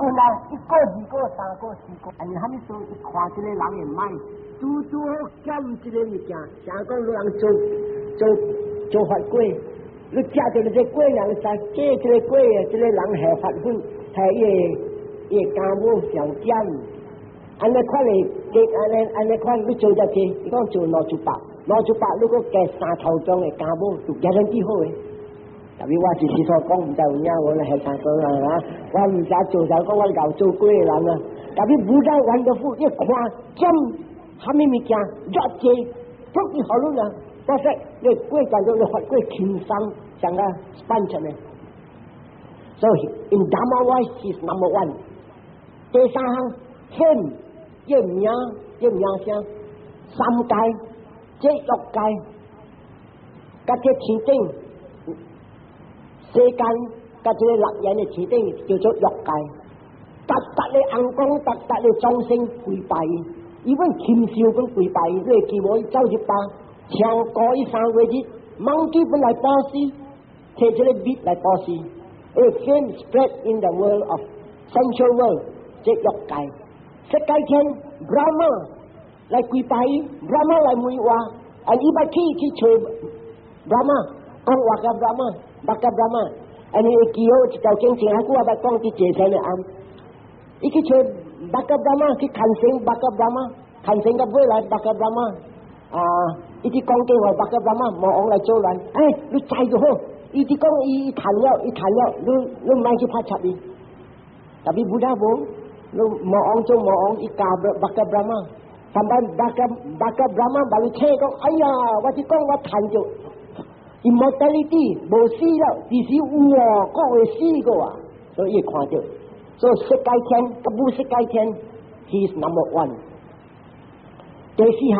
困難，一個、二個、三個、四個，按呢啥物事？伊看這個人的mind，拄拄好減這個物件。像講你人做做做法粿，你食著這個粿，人知加這個粿的，這個人下發粉，係伊個伊個家母上減。按呢款的，按呢按呢款，你做遮濟，伊講做兩一百，兩一百，你閣加三頭裝的家母，就guarantee 好的。特別我是實說講，毋知有影無咧，係三個人啊！我毋知做就講我𠢕做粿的人啊。特別無在玩的富，一看減啥物物件，越濟，福伊好你啊！我說你粿當做你發粿輕鬆，像個 sponge 呢。所以 in Dhamma wise is number one。第三項，天一名一名聲，三界這欲界，佮這天頂。世間佮這個六緣的天頂叫做欲界，逐逐个尪公，逐逐个眾生跪拜伊，伊本禽獸本跪拜伊，你會記無？伊走入吧，唱過伊三月日，monkey 本來布施，提這個蜜來布施，因為 fame spread in the world of sensual world，這欲界，色界天 Brahma 來跪拜伊，Brahma 來問話，啊，伊捌去去揣 Brahma，講話佮 Brahma。Baka Brahma，啊，你會記好一條經前，我捌講佇坐山的暗，伊去揣 Baka Brahma 去牽繩 Baka Brahma，牽繩到尾來 Baka Brahma，啊，伊去講經話 Baka Brahma，魔王來作亂，哎，你知就好，伊直講伊談了，伊談了，你你毋愛去拍插伊，tapi Buddha 無，你魔王做魔王，伊教 Baka Brahma，三班 Baka Baka Brahma 把你聽講，哎呀，我是講我談著。immortality 無死了，其實有哦，閣會死過啊，所以伊看著，所以色界天佮無色界天，he is number one。第四項，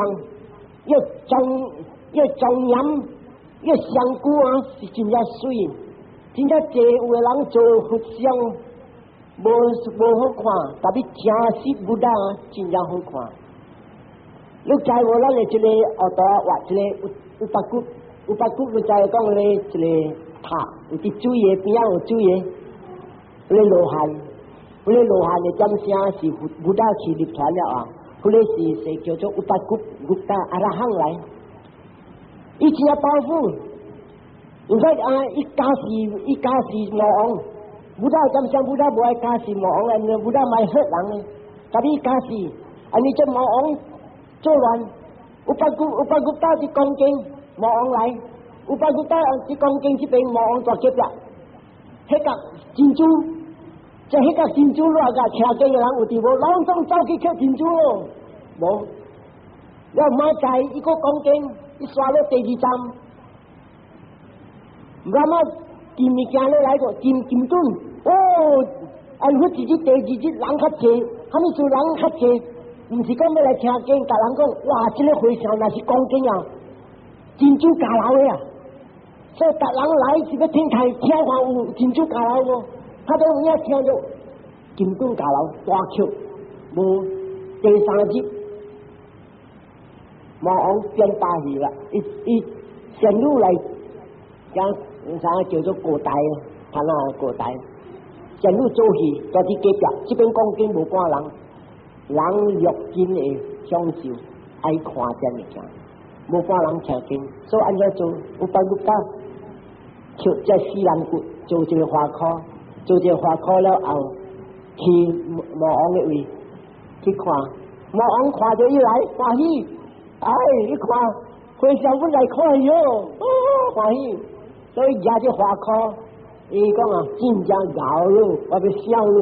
伊莊伊莊嚴，伊香菇啊是真正媠，真正濟有的人做佛像無無好看，但是真實 Buddha 真正好看。你知無？咱的這個學道畫這個有白骨。有白骨，你知講咧一個塔，有佇水的邊仔有水的，彼個羅漢，彼個羅漢的掌聲是 Buddha 去入傳了啊，彼個是是叫做 Upagupta 阿羅漢來，伊真正包袱，因為啊，伊加是伊加是魔王，Buddha 掌聲 Buddha 無愛加持魔王，因為 Buddha 莫嚇人的，但伊加持，啊你這魔王作亂，Upagu Upagupta 佇講經。魔王來，Upagupta 佇講經這邊魔王在隔壁，彼個珍珠，這彼個珍珠落個聽經的人有佇無？攏總走去抾珍珠咯，無。了馬在伊閣講經，伊刷了第二站，媽媽金物件咧來個金金盾，哦，按佛一日第二日人較濟，啥物事人較濟？毋是講欲來聽經，共人講，哇，這個和尚若是講經啊！珍珠駕樓的啊，所以逐人來是欲聽看聽看有珍珠駕樓無？他都有影聽著金盾駕樓大哭，無第三日，魔王變把戲啦，伊伊仙女來講啥叫做過台，看啊過台，仙女做戲在佇隔壁，這邊講經無半人，人六根的享受愛看這物件。無半人聽經，所以按怎做？Upagupta，抾這死人骨做一個華箍，做一個華箍了後，去魔王的位去看，魔王看著伊來歡喜，哎，一看和尚本來看伊哦，哦歡喜，所以舉這華箍，伊講啊，真正𠢕你，我欲笑你，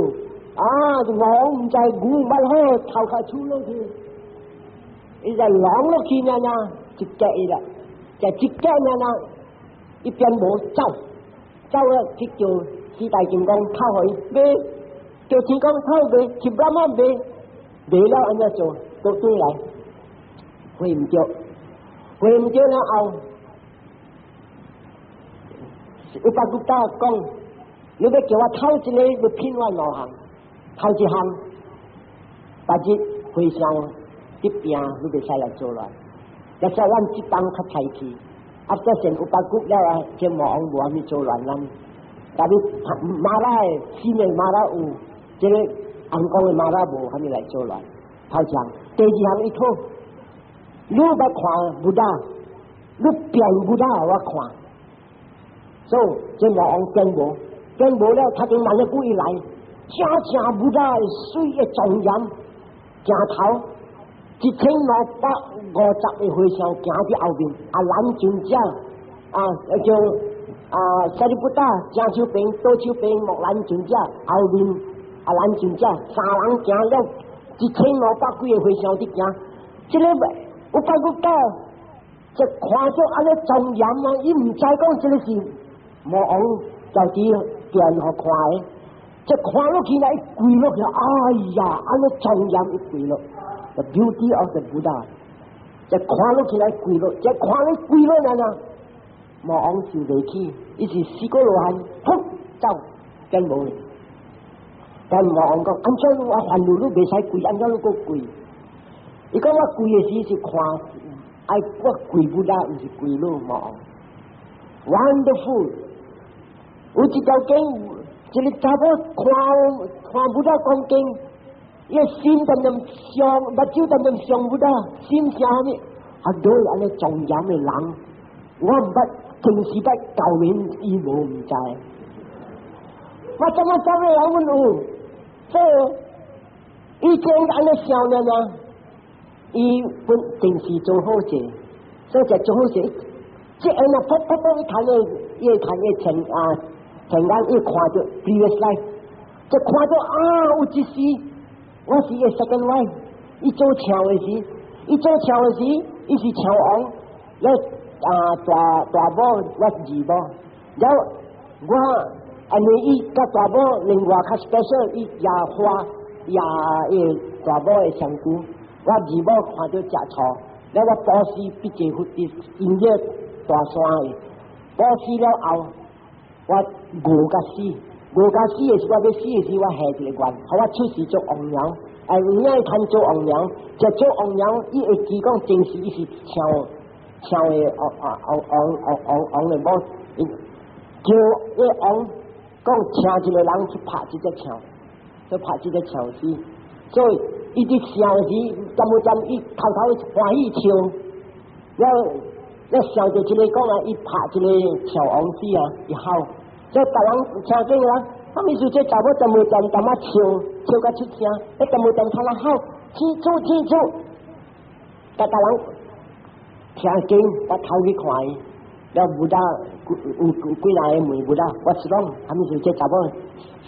啊，魔王毋知牛捌好，頭殼出落去，伊就挵落去爾爾。一腳伊啦，就一腳爾爾，一邊無走，走了去叫四大金剛討予伊，袂，叫天公討袂，去 Brahma 袂，袂了按怎做？閣轉來，回毋著，回毋著了後，Upagupta 講，你欲叫我頭一個，欲騙我兩項，頭一項，別日和尚佇拚，你袂使來作亂。假使咱這幫較菜氣，啊，這先 Upagupta 了啊，這魔王無啥物作亂咱。但是馬拉的四面馬拉有，這個尪公的媽媽無啥物來做來，頭一項，第二項伊討，你捌看 Buddha，你變 Buddha 予我看，所以這魔王變無，變無了，他就慢一步一來，正正 Buddha 的水的莊嚴，鏡頭1250個和尚行佇後面，阿難尊者啊，叫啊舍利弗達正手邊，左手邊目連尊者，後面阿難尊者，三人行了1200幾個和尚佇行，這個有拜個教，就看著按呢莊嚴啊！伊毋知講這個是魔王家己變予看的，這看落去來跪落去，哎呀，按呢莊嚴伊跪落，The beauty of the Buddha，這看落去來跪落，這看咧跪落來啦，魔王受袂起，伊是四個羅漢，噗走，變無。但魔王講，按怎我煩惱你袂使跪，按怎你閣跪？伊講我跪的時是看，愛我跪 Buddha，毋是跪你魔王。Wonderful，有一條經，一個查某看看 Buddha 講經，伊心恬恬想，目睭恬恬想 Buddha，心想啥物？啊，對按呢莊嚴的人，我毋捌，平時捌舊面，伊無毋知。我怎麼怎麼人阮有？所以以前按呢想爾爾，伊本定時做好事，所以就做好事。這下若噗噗噗伊看伊，伊會看伊前啊前眼，伊看著 previous life，就看著啊有一時，我是伊 second wife，伊做象的時，伊做象的時，伊是象王，了啊大大某我是二某，了我因為伊佮大某另外較 special，伊也花也伊大某的身軀，我二某看著食醋，了我布施比這佛音樂大山的，布施了後，我餓甲死，餓甲死的時，我欲死的時，我下一個願，予我出世做王娘，哎，有影伊通做王娘，食做王娘，伊會記講前世伊是象象的王啊王王王王王的某，叫伊王講請一個人去拍這隻象，去拍這隻象死，所以伊佇想時，針無針伊偷偷歡喜笑，了了想著這個講啊，伊拍這個象王死啊，伊吼，所以別人聽見啊，啥物事這查某針無針淡仔笑，笑甲出聲，彼針無針他來吼，天主天主，逐逐人聽見，我頭去看伊，了 Buddha 有有幾人會問 Buddha，我是講，啥物事這查某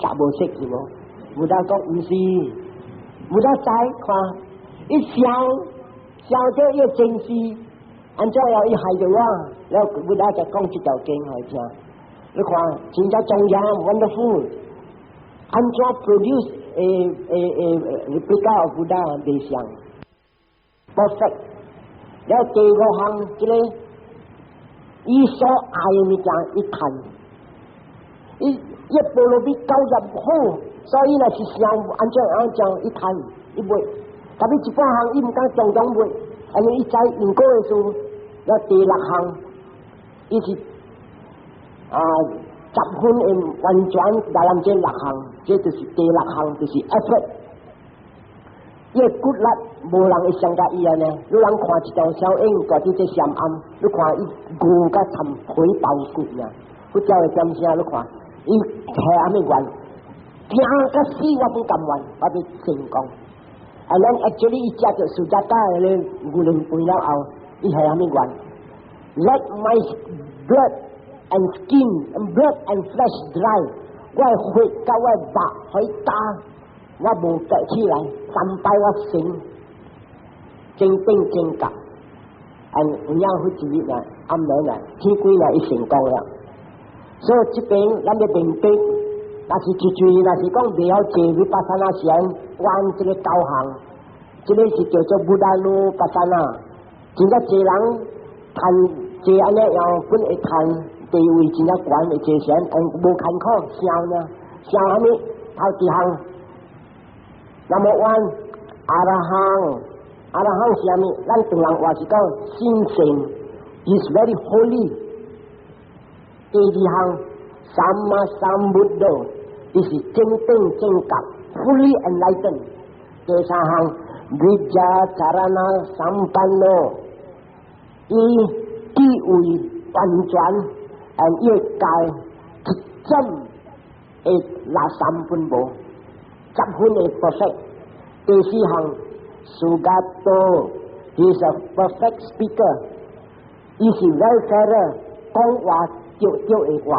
煞無色是無？Buddha 講毋是，Buddha 知看，伊想想著伊的前世，按怎樣伊害著我，了 Buddha 就講這條經予伊聽。你看，真正莊嚴，wonderful，按怎 produce a replica of Buddha 袂像，perfect。了第五項，這個伊所愛的物件，伊趁，伊伊波羅蜜90好，所以若是想按怎按怎，伊趁伊買，特別一半項伊毋敢常常買，因為伊知因果的事。了第六項，伊是啊十分的完全來人這六項，這就是第六項，就是 effort。伊的骨力無人會傷甲伊按呢，你人看一條小影掛佇這禪庵，你看伊牛甲參皮包骨爾，佛教的點聲你看，伊下啥物願，驚甲死我不甘願，我欲成功。啊，咱 actually 伊食著 Sujata 的咧牛奶飯了後，伊下啥物願？Let my blood and skin and blood and flesh dry，我的血佮我的肉可以乾，我無爬起來，三擺我成正定正覺，按有影彼一日啊，暗暝啊，天光啊，伊成功了。所以這邊咱欲明白，若是一句，若是講袂曉坐 vipassana 禪，觀這個九項，這個是叫做 Buddhanupassana。真正濟人趁坐按呢，然後本會趁地位真正懸會坐禪，無艱苦，想呢，想啥物？頭一項，Number one，阿羅漢，阿羅漢是啥物？咱唐人話是講神聖，is very holy。第二項，sammasambuddho，伊是正等正覺， fully enlightened。第三項，vijjā carana sampanno，伊智慧完全，and 伊個戒一針會垃三分無，十分的 perfect。第四項，sugato，he is a perfect speaker，伊是 welfarer，講話對對的話，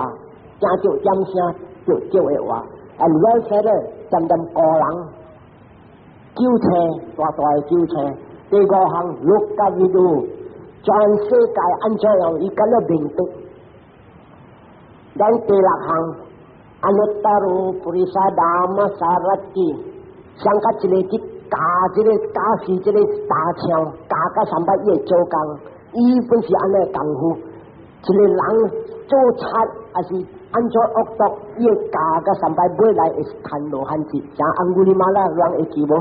聽著點聲對對的話，and welfarer 針針顧人。救車大大的救車，第五項 lokavidu，全世界按怎樣，伊敢若明白。咱第六項 anuttaro purisa dhamma sarathi，上較一個去教這個教示這個大象，教甲三擺伊會做工，伊本是按呢功夫。一個人做賊還是按怎惡毒，伊會教甲三擺尾來會談羅漢字，像安古里瑪拉人會記無？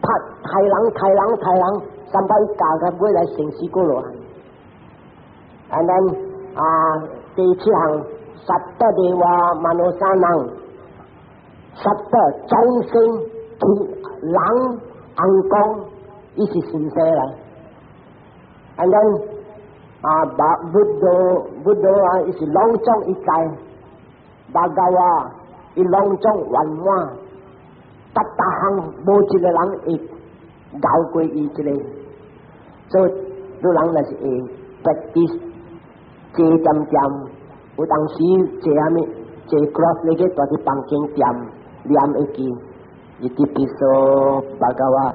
拍刣人刣人刣人，三擺教甲尾來成四個羅漢。And then 啊，第七項 satta deva manusanam，satta 眾生天人尪公，伊是神仙來。And then 啊，巴 Buddho Buddho 啊，伊是攏總一切，Bhagavā 伊攏總圓滿，逐逐項無一個人會熬過伊這個，所以你人若是會 practice 坐恬恬，有當時坐啥物坐 cross 你個蹛佇房間恬念一句，Itipiso bhagavā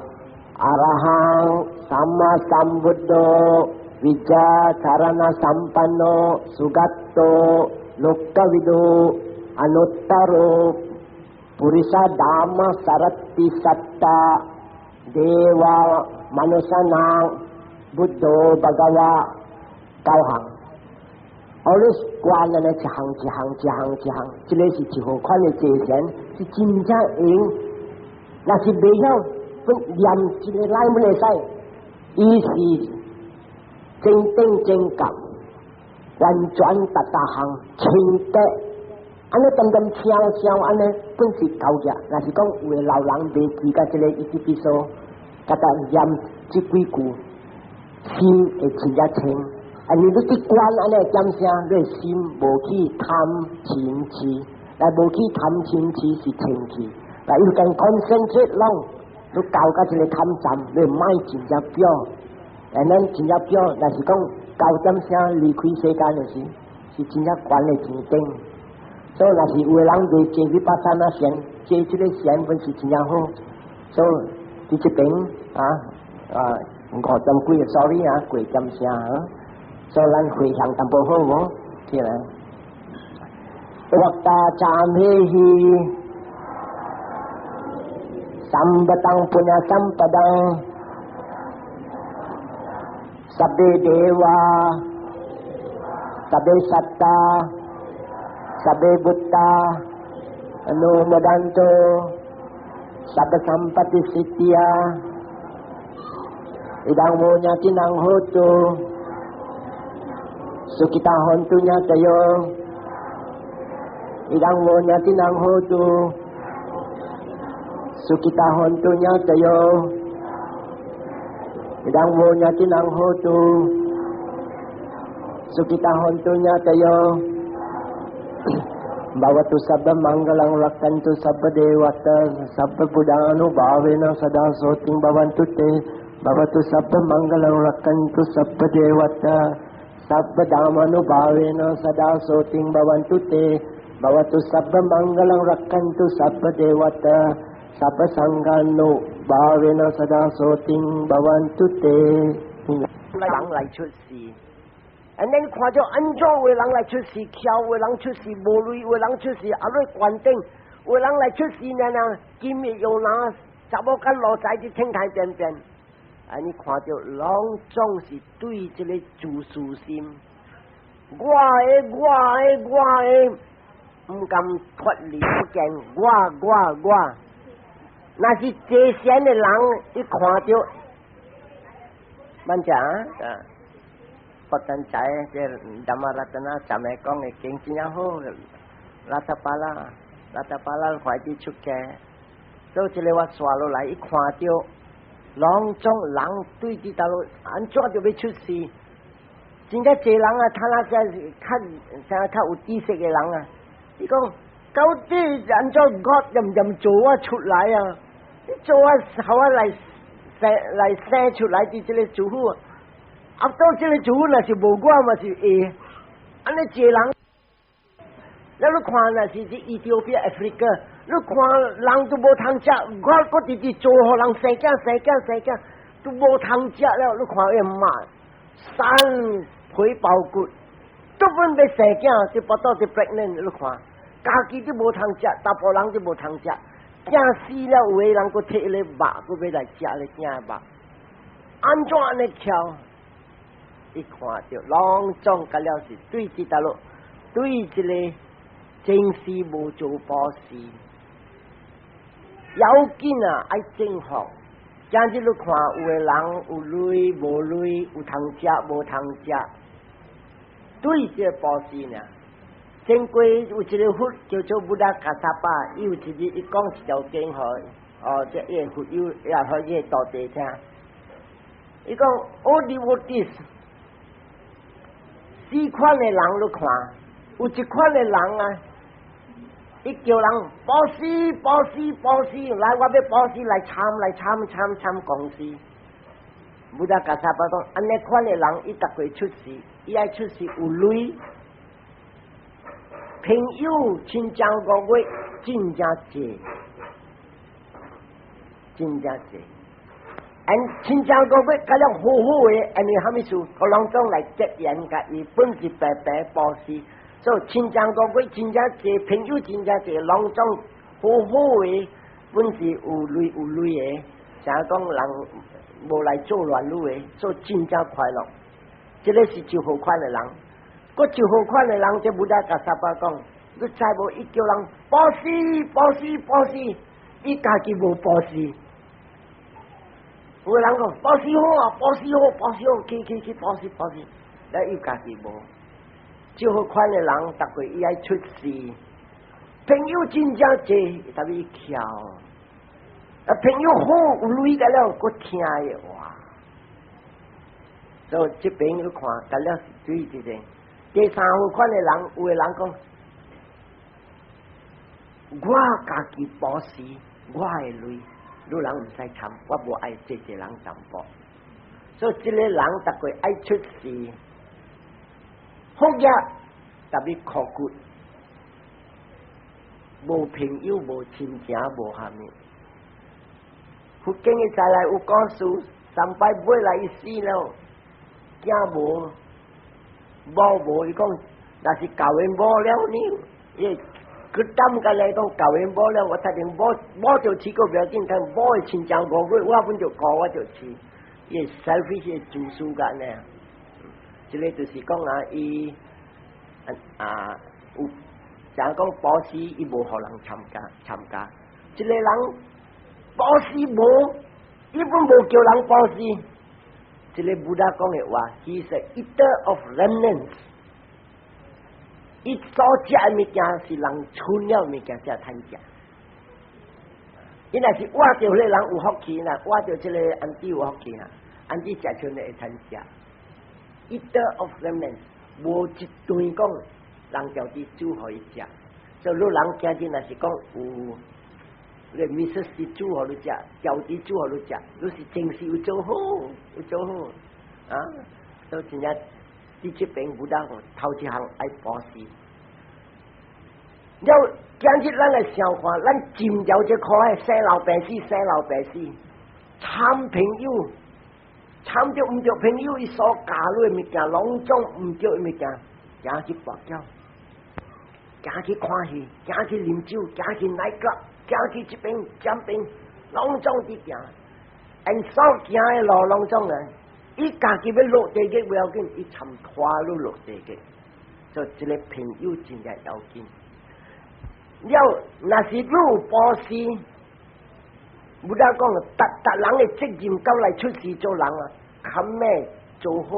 arahaṃ sammā sambuddho vijjā carana sampanno sugato lokavidu anuttaro purisa dhamma sarathi satta deva manusanam Buddho bhagavā 九項，always 觀按呢一項一項一項一項，這個是一號款的坐禪，是真正用。若是袂曉，不念一個來本會使，伊是正定正覺，完全逐逐項清潔。按呢恬恬聽想按呢本是夠嘅。若是講有的老人袂記得這個伊ติปิโส，佮佮念這幾句，心會真正清。啊，你你去觀按呢點聲，你的心無去貪嗔痴，來無去貪嗔痴是清氣。來，you can concentrate long，你到到這個坎站，你莫真正表，啊，咱真正表，若是講九點聲離開世間就是，是真正懸的天頂。所以若是有的人袂坐去巴山那禪，坐這個禪本是真正好。所以佇這邊啊啊五點幾，sorry 啊，過點聲啊。所以咱回向淡薄好無？起來。Vattā cāmehi sambhataṃ puññasampadaṃ sabbe devā sabbe sattā sabbe bhūtā anumodantu sabba sampatti siddhiyā idaṃ vo ñātinaṃ hotu sukhitā hontu ñātayo idaṃ vo ñātinaṃ hotu sukhitā hontu ñātayo idaṃ vo ñātinaṃ hotu sukhitā hontu ñātayo bhavatu sabba maṅgalaṃ rakkhantu sabba devatā sabba buddhānubhāvena sadā sotin bhavantu te bhavatu sabba maṅgalaṃ rakkhantu sabba devatā sabba dhammānubhāvena sadā sotin bhavantu te bhavatu sabba maṅgalaṃ rakkhantu sabba devatā sabba saṅghānubhāvena sadā sotin bhavantu te 人來出世，and then 看著按怎有人來出世，巧有人出世，無類有人出世，啊，你關頂有人來出世呢呢？今日又拿查某佮奴才佇天台邊邊，啊，你看著攏總是對這個自私心，我的我的我的，毋甘脫離不見我我我，若是坐禪的人，一看著。慢講啊！不單在這 Dhammaratana 昨暝講的經真正好，Ratthapala，Ratthapala 快啲出家，所以這个我刷落來，伊看著攏總人對佇倒落按怎就欲出世？真正濟人啊，他那遮是較啥較有知識的人啊，伊講到底按怎我念念做我出來啊？你做我予我來生來生出來佇這个師父，啊，到這个師父若是無我嘛是會，按呢濟人，了你看若是佇伊丟比亞、Africa，你看人都無通食，我閣直直做予人生囝生囝生囝，都無通食了，你看伊罵三皮包骨，都本欲生囝，就腹肚就 pregnant，你看，家己都無通食，查埔人都無通食，囝死了，有的人閣提个肉，閣欲來食咧囝肉，按怎按呢巧？伊看著攏總甲了是對佇倒落，對這个前世無做布施，要緊啊，愛正福。今日你看有的人有鐳無鐳，有通食無通食，對這個布施呢？前過有一个佛叫做 Buddha Kassapa，伊有一日伊講一條經予哦，這伊个佛友也予伊个徒弟聽。伊講 all devotees 四款的人你看，有一款的人啊，伊叫人布施布施布施，來我欲布施來參來參參參公司。Buddha Kassapa 講，按呢款的人，伊逐過出世，伊愛出世有鐳，朋友親情五月真正濟，真正濟。按親情五月甲了好好的，按呢啥物事，予攏總來結緣共伊，本是白白布施，所以親情五月真正濟，朋友真正濟，攏總好好的，本是有鐳有鐳的，成講人無來做亂你的，所以真正快樂。這个是一號款的人，閣一號款的人，這 Buddha Kassapa 講，你知無？伊叫人布施布施布施，伊家己無布施。有的人講布施好啊，布施好，布施好，去去去布施布施，了伊家己無。這號款的人，逐過伊愛出世，朋友真正濟，特別巧。啊，朋友好有鐳個了，閣聽伊話。所以這邊你看，甲了是對這個。第三號款的人，有的人講，我家己布施，我的鐳，汝人毋使參，我無愛濟濟人淡薄。所以這个人逐過愛出世，福業特別苦骨，無朋友、無親情、無蝦米。佛經的再來有故事，三擺尾來伊死了，囝無，某無，伊講若是舊的某了呢，伊佢擔甲來講舊的某了，我睇定某某就飼閣無要緊，但某的親情五月，我本就顧我就飼，伊 selfish 自私甲呢，這个就是講啊，伊啊有，像講布施，伊無予人參加參加，這个人布施無，伊本無叫人布施。這个 Buddha 講的話，he is a eater of remnants。伊所食的物件是人剩了物件才趁食。伊若是活著彼個人有福氣啦，活著這個 auntie 有福氣啦，auntie 食剩的會趁食。Eater of remnants，無一頓講人家己煮予伊食。所以汝人今日若是講有，你 Mrs 是煮予你食，調子煮予你食，你是前世有做好，有做好啊！所以真正佇這邊有當頭一項愛布施。了，今日咱來想看，咱進入這苦海，生老病死，生老病死，參朋友，參著毋著朋友，伊所教你的物件，攏總毋著的物件，行去跋筊，行去看戲，行去啉酒，行去 night club，行去這邊這邊，攏總佇行，𪜶所行的路攏總啊，伊家己欲落地獄無要緊，伊參拖汝落地獄，所以這个朋友真正要緊。了，若是汝有布施，Buddha 講，逐逐人的責任到來出世做人啊，較咩做好，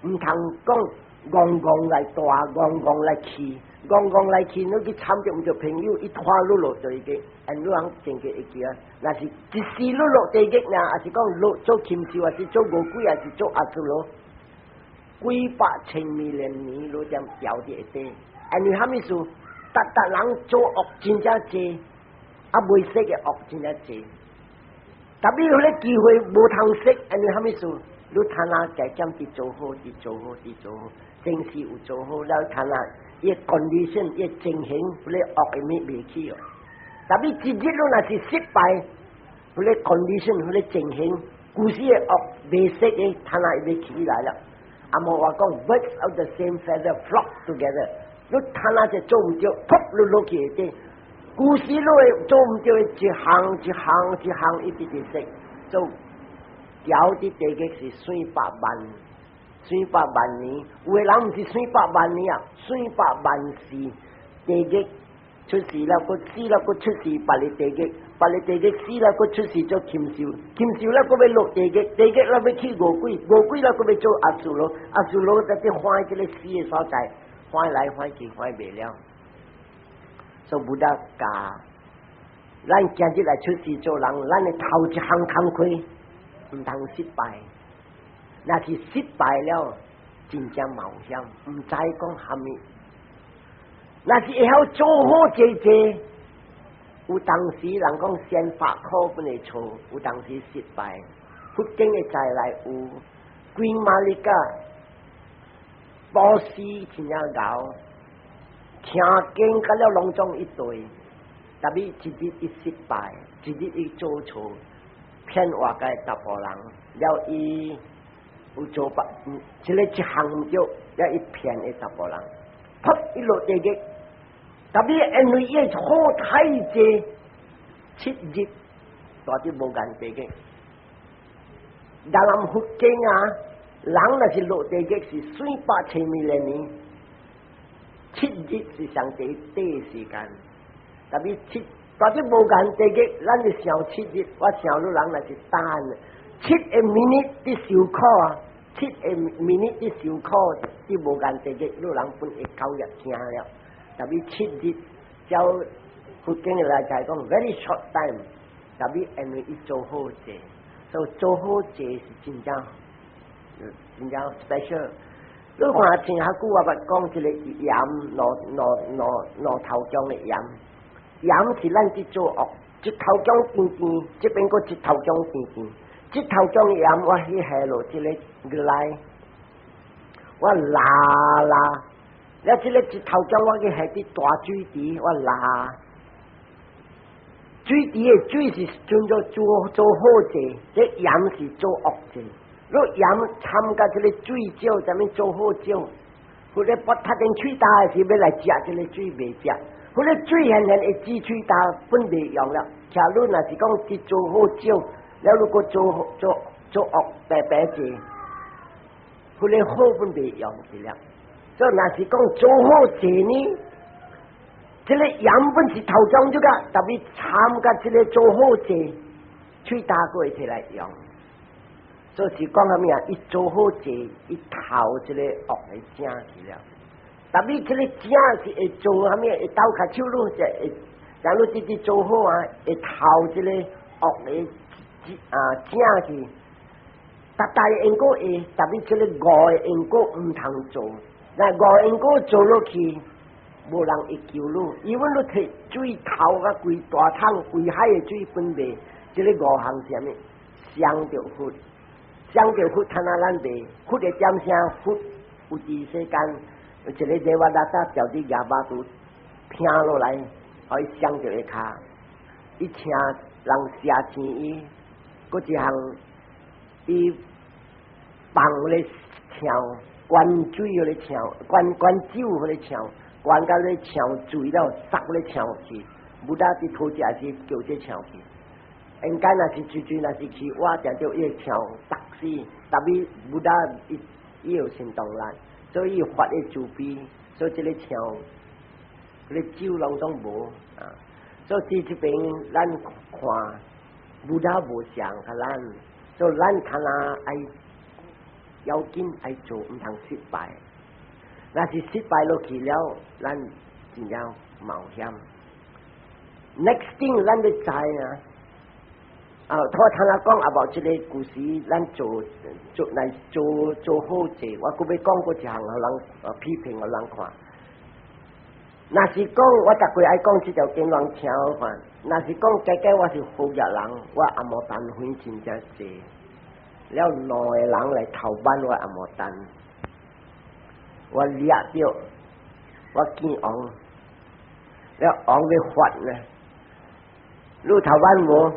毋通講戇戇來大，戇戇來去，戇戇來去，你去參著毋著朋友，伊拖你落地獄，按你人真個會記啊。若是一世你落地獄呢，抑是講落做禽獸，抑是做餓鬼，抑是做阿修羅，幾百千萬年，你點掉佇下底？因為蝦米事？逐逐人做惡真正濟，啊袂識的惡真正濟。特別有咧機會無通失，因為蝦米事？你睇下加減佇做好，佇做好，佇做好，真是有做好了，睇下伊 condition 伊情形，彼個惡的物袂起哦。特別一日你若是失敗，彼個 condition 彼個情形，舊時的惡袂識的，睇下伊欲起來了。啊無話講，birds of the same feather flock together。你睇下就做毋著，噗你落去下底。舊時你會做毋著，一項一項一項一直直識做。掉佇地獄是四百萬，四百萬年。有的人毋是四百萬年啊，四百萬世地獄出世了，閣死了，閣出世別个地獄，別个地獄死了，閣出世做禽獸，禽獸了閣欲落地獄，地獄了欲去餓鬼，餓鬼了閣欲做阿修羅，阿修羅在佇換這个死的所在，換來換去換袂了。所以 Buddha 教，咱今日來出世做人，咱的頭一項工課。毋通失敗，若是失敗了，真正冒險，毋知講蝦米。若是會曉做好這這，有當時人講先發苦本會錯，有當時失敗。佛經的再來有，Queen Mallika 布施真正𠢕，聽經甲了攏總一對，特別一日伊失敗，一日伊做錯。騙活該查埔人，了伊有做法，這个一項毋著，了伊騙的查埔人，噗伊落地獄，特別因為伊好太濟，7日蹛佇無間地獄。咱佛經啊，人若是落地獄是四百千萬年，七日是上短時間，特別七。蹛佇無間地獄，咱就想七日，我想汝人若是等7個 minute 佇受苦啊，7個 minute 佇受苦，佇無間地獄，汝人本會九日驚了。特別七日，照佛經來講，very short time。特別因為伊做好者，所以做好者是真正真正 special。你看前下久我捌講這個鹽，兩兩兩兩頭姜的鹽。鹽是咱佇做惡，這頭姜甜甜，這邊閣這頭姜甜甜，這頭姜鹽我去下落這个來，我拉拉，了這个這頭姜我去下佇大水池，我拉，水池的水是叫做做做好者，這鹽是做惡者。若鹽參加這个水少，啥物做好少，或者不踢定喙焦的時欲來食這个水袂食。彼个水現現會止喙焦，本袂用了。徛你若是講去做好少，了如果做做做惡白白濟，彼个好本袂用去了。所以若是講做好濟呢，這个鹽本是頭裝這個，特別參加這个做好濟，喙焦閣會提來用。所以是講啥物啊？伊做好濟，伊頭這個惡的正去了。特別這个正是會做啥物？會鬥跤手攏就會，假如直直做好啊，會頭這個惡的啊正去。逐大因果會，特別這个五个因果毋通做。那五个因果做落去，無人會救你。因為你提水頭甲規大桶、規海的水分袂，這个五項是啥物？傷著佛，傷著佛，趁啊咱袂，佛會點聲？佛有佇世間。有一个 Devadatta 掉佇廿八度，聽落來，予伊傷著下跤，伊請人寫錢伊，閣一項伊放咧唱，灌水予咧唱，灌灌酒予咧唱，灌甲咧唱醉了，撒咧唱去，Buddha 佇討食時叫這唱去。應該若是追追，若是去，我定著伊會唱逐死，特別 Buddha 伊伊有神通力，所以發的慈悲，所以這个唱，這个酒攏總無啊。所以這邊咱看 Buddha 無像較咱，所以咱看啊愛要緊愛做，毋通失敗。若是失敗落去了，咱真正冒險。Next thing，咱欲知啊，啊，我頭先講啊，無這个故事，咱做做來做做好者，我閣欲講過一項，予人啊批評予人看。若是講我逐過愛講這條經人聽好看。若是講假假我是好額人，我紅毛丹園真正濟，了兩个人來頭挽我紅毛丹，我掠著，我見王，了王欲罰呢，你頭挽無？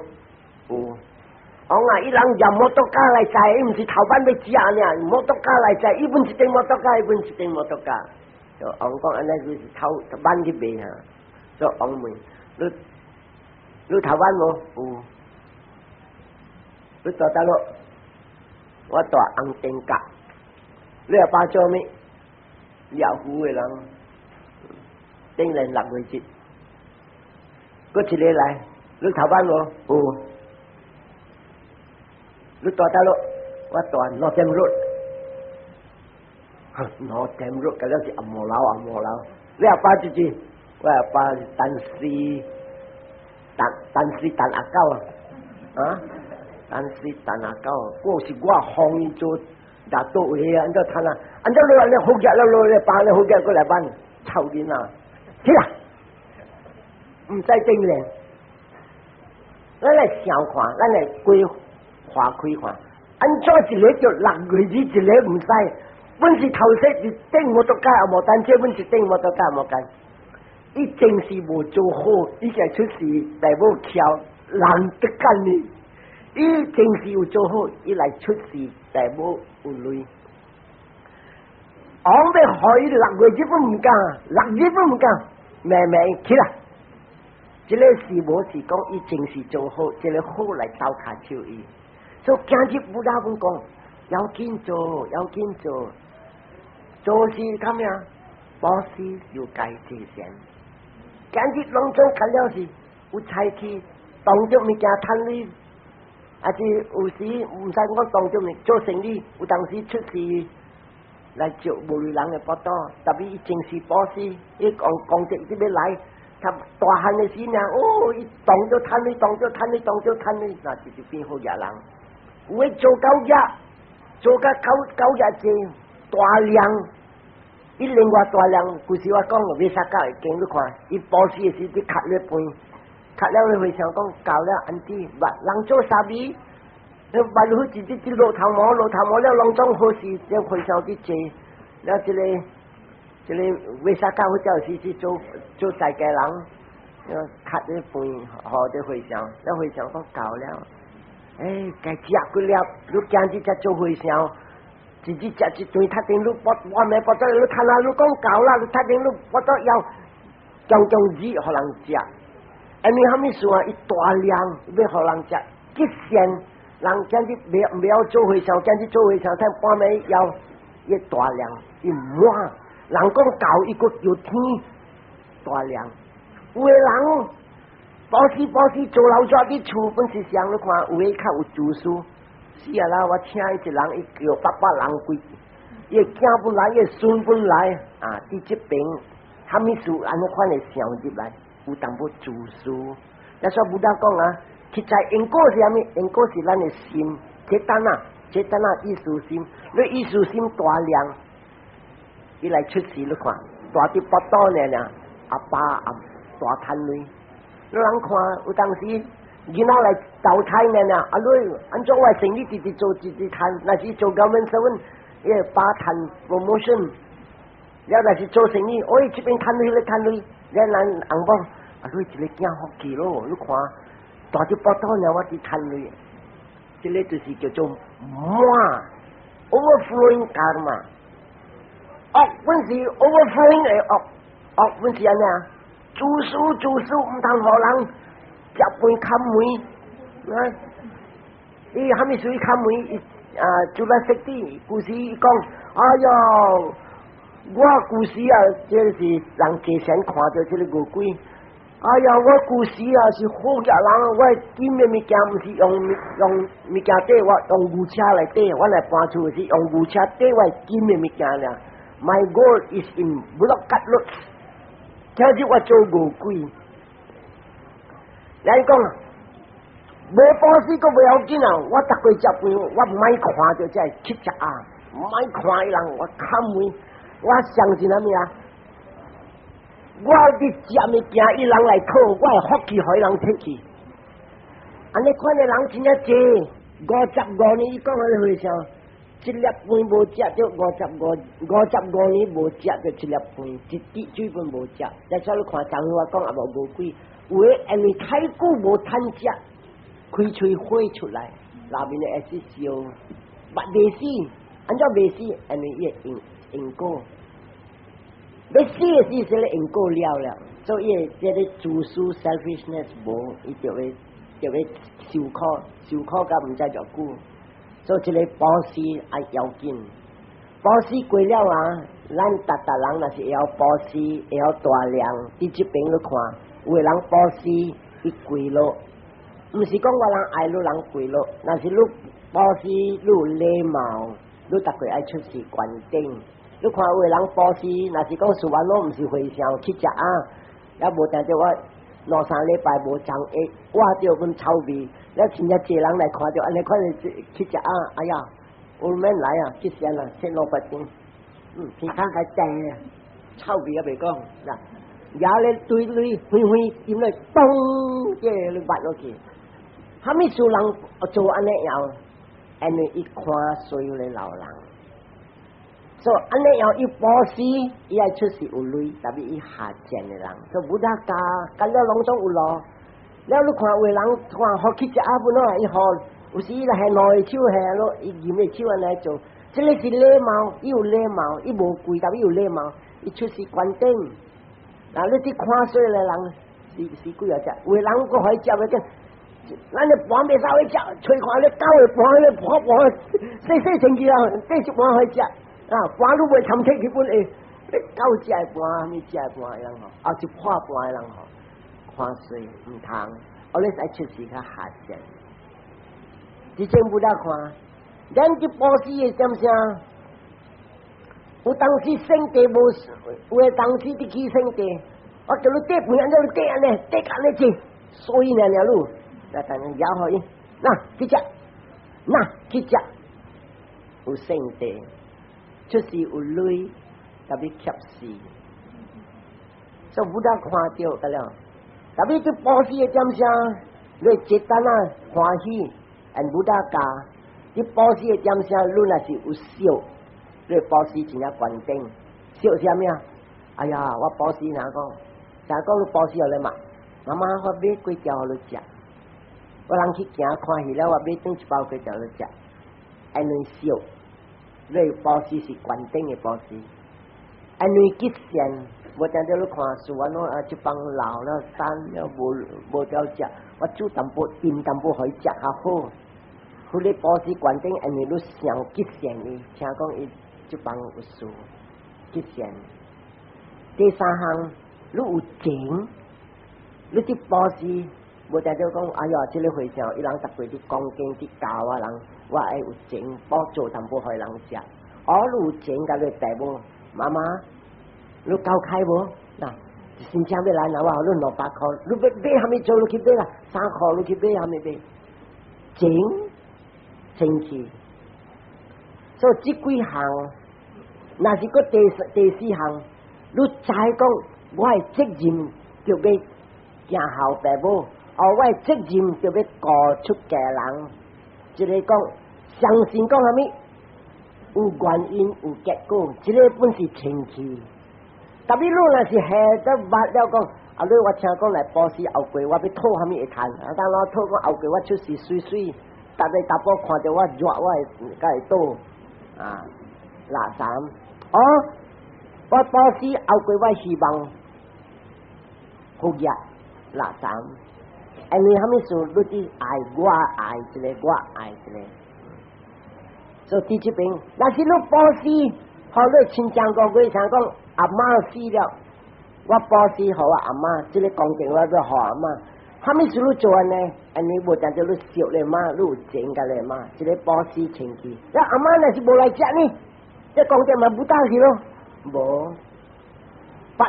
有。王啊！伊人入摩托卡來載，伊毋是頭挽欲食爾，摩托卡來載，伊分一頂摩托卡，伊分一頂摩托卡。就王講按呢就是頭挽去賣哈，所以王問你，你頭挽無？有。你住佗落？我住紅燈角。你阿爸做啥物？獵戶的人，頂年六月節，閣一个來，你頭挽無？有。你住佗落？我住 Northern Road。Northern Road，嗰個是紅毛樓，紅毛樓。你阿爸住佗？我阿爸是丹斯丹丹斯丹阿狗啊，丹斯丹阿狗，我是我予伊做拿督位啊，按怎趁啊？按怎你按呢好額了，你爸你好額過來挽，臭囡仔，起來，毋使頂咧。咱來想看，咱來規劃開看，按怎一个就六月日一个毋使？本是頭先一頂摩托卡也無單車，本一頂摩托卡也無干。伊前世無做好，伊才出世來無巧，人得干呢。伊前世有做好，伊來出世大母有淚。王欲予伊六月日本毋敢，六日本毋敢，慢慢起來。這个是無是講伊前世做好，這个好來鬥跤手伊。所以今日 Buddha 阮講，要緊做，要緊做，做是咁樣，布施就該這先。今日攏總看了是有財氣，當著物件趁鐳，還是有時毋使講當著物做生意，有當時出事來借無鐳人的腹肚，特別伊前世布施，伊講功德這欲來。他大漢的時呢，哦，伊當著趁鐳，當著趁鐳，當著趁鐳，那就是變好額人。有的做九額，做甲九九額濟大量，伊另外大量，舊時我講彌撒教會經你看，伊布施的時，你磕咧飯，磕了你會想講夠了安怎？人做啥物？你萬好一日一落頭毛，落頭毛了，攏總好事，這和尚去坐，了這个。這个彌撒教好似是去做做在家人，磕咧飯，予這和尚，了和尚講夠了，欸，該食幾粒，你今日才做和尚，一日食一頓，讀頂你腹我沒腹肚，你讀啊，你講夠啦，你讀頂你腹肚要將將煮予人食，因為啥物事啊？伊大量欲予人食，極善人今日袂袂曉做和尚，今日做和尚，睇半暝枵，伊大量伊滿。人講夠，伊閣又添大量。有的人布施布施做老抓佇厝，本是上你看有的較有自私。死啊啦！我請伊一人，伊叫八百人規，伊的囝本來，伊的孫本來啊，佇這邊，啥物事按呢款會想入來，有淡薄自私。那所以 Buddha 講啊，實在因果是啥物？因果是咱的心，這單啊，這單啊意思心，你意思心大量。伊來出世你看，大佇腹肚爾爾，阿爸阿大趁鐳，你人看有當時囡仔來投胎爾爾，啊你按怎我生意直直做直直趁，若是做 government servant，伊會爸趁 promotion，了若是做生意，哦，這邊趁鐳，彼个趁鐳，了咱翁某，啊你一个囝福氣咯，你看大佇腹肚爾我佇趁鐳，這个就是叫做滿 overflowing karma。惡本是 overflowing 的惡，惡本是按呢啊？自私自私，毋通予人食飯崁門，啊！伊啥物事伊崁門？伊啊，就來識啲故事伊講，哎喲，我舊時啊，這個是人坐禪看著這个餓鬼。哎呀，我舊時啊是好額人，我金的物件毋是用用物件綴，我用牛車來綴，我來搬厝是用牛車綴我金的物件爾。My gold is in bullock cart loads。今日我做餓鬼，來講無布施閣袂要緊啊！我逐過食飯，我毋愛看著這乞食啊，毋愛看伊人，我較問，我相信啥物啊？我佇食物件，伊人來討，我會福氣予伊人提去。按呢款的人真正濟，55年伊講彼個和尚，一粒飯無食著55年無食著一粒飯，一滴水飯無食。再說你看昨昏我講也無餓鬼，有的因為太久無趁食。開喙火出來，內面的會是燒，捌未死，按怎未死？因為伊的因因果，欲死的時陣因果了了，所以伊的這个自私 selfishness 無，伊就會受苦，受苦甲毋知偌久。所以這个布施愛要緊，布施過了啊，咱逐逐人若是會曉布施，會曉大量，佇這邊你看，有的人布施伊跪落。毋是講我人愛你人跪落，若是你布施你有禮貌，你逐個愛出示灌頂。你看有的人布施，若是講事完攏毋是和尚去食啊，也無定著我兩三禮拜無長會挖著阮臭味，了真正濟人來看著按呢款去食啊，哎呀，有免來啊，去先啦，切兩塊錢，天空較正啊，臭味也袂講，嗱，也咧對對飛飛點咧，咚，這個你捌落去。啥物事人做按呢樣？因為伊看所有的老人，所以按呢樣伊布施，伊愛出示有鐳，特別伊下賤的人，所以 Buddha 教，教了攏總有路。了你看有的人看好去食阿本咯，伊好有時伊來下兩个手下咯，伊頤个手按呢做，這个是禮貌，伊有禮貌，伊無跪，但伊有禮貌，伊出示灌頂。嗱，你佇看衰的人是是幾若隻？有的人閣予伊食袂緊。咱的盤袂使去食，揣看咧狗的盤，咧破盤，細細清氣啊，繼續盤去食啊，盤你袂參提去本會，你狗食的盤，啥物食的盤的人吼，啊是破盤的人吼，看衰毋通，我你使出示較下賤。之前無得看，咱佇布施的點聲，有當時聖地無，有的當時佇起聖地，我叫你綴盤按怎你綴按呢，綴按呢濟，所以爾爾你。來等搖予伊，那去食，那去食，有聖地，出示有鐳，特別怯死，所以 Buddha 看著得了。特別佇布施的點聲，你一單啊歡喜，按 Buddha 教，佇布施的點聲，你若是有惜，你布施真正懸頂，惜啥物啊？哎呀，我布施哪講？啥講你布施予你嘛？媽媽，我買粿條予你食。我人去行看戲了，我買轉一包粿條你食。因為惜，你布施是懸頂的布施。因為吉善，無定著你看，事完咯啊，這幫老了散了無無得食，我煮淡薄甜淡薄予伊食較好。佢咧布施懸頂，因為你想吉善伊，聽講伊這幫有事吉善。第三項，你有情，你佇布施。無定著講，哎呀，這个和尚伊人逐過佇講經佇教我人，我愛有情，幫做淡薄予人食。哦，你有情共你爸母媽媽，你夠開無？嗱，新正欲來，若我予你200箍，你欲買啥物做，你去買啦，衫褲你去買啥物買？情清氣，所以這幾項，若是閣第四項，你知講我的責任就欲行孝爸母。哦，我的責任就欲顧出家人，這個講相信講啥物？有原因有結果，這个本是清氣。特別你若是下得捌了講，啊你我聽講來布施後過，我欲討啥物會趁？啊，當我討講後過我出世媠媠，逐个查埔看著我熱，我會共會倒啊垃圾。哦，我布施後過我希望福業垃圾。因為啥物事，你佇愛我愛一个，我愛一个。所以佇這邊，若是你布施，予你親像個月像講阿嬤死了，我布施予我阿嬤，這个功德我欲予阿嬤。啥物事你做按呢？因為無定著你惜咧媽，你有情共咧媽，這个布施清氣。那阿嬤若是無來食呢？這功德嘛無得去咯，無。別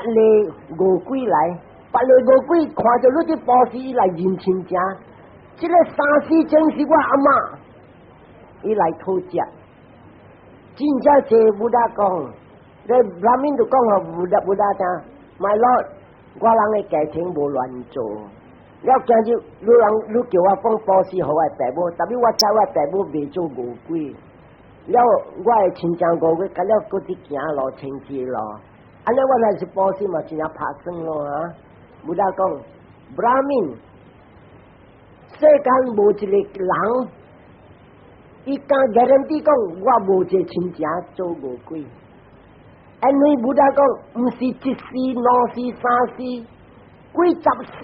个餓鬼來，別个餓鬼看著你佇布施來認親情，這個三世前是我阿嬤，伊來討食。真正濟 Buddha 講，你 Brahmin 就講予 Buddha 聽，My Lord，我人的家庭無亂做。了今日你人你叫我講布施予我的爸母，但是我知我爸母袂做餓鬼。了我的親情餓鬼，佮了閣佇行路清潔路，按呢我若是布施嘛，真正拍算咯啊！Buddha 講，Brahmin，世間無一個人，伊敢 guarantee 講我無一個親情做餓鬼。因為 Buddha 講，毋是一世、兩世、三世，幾十世，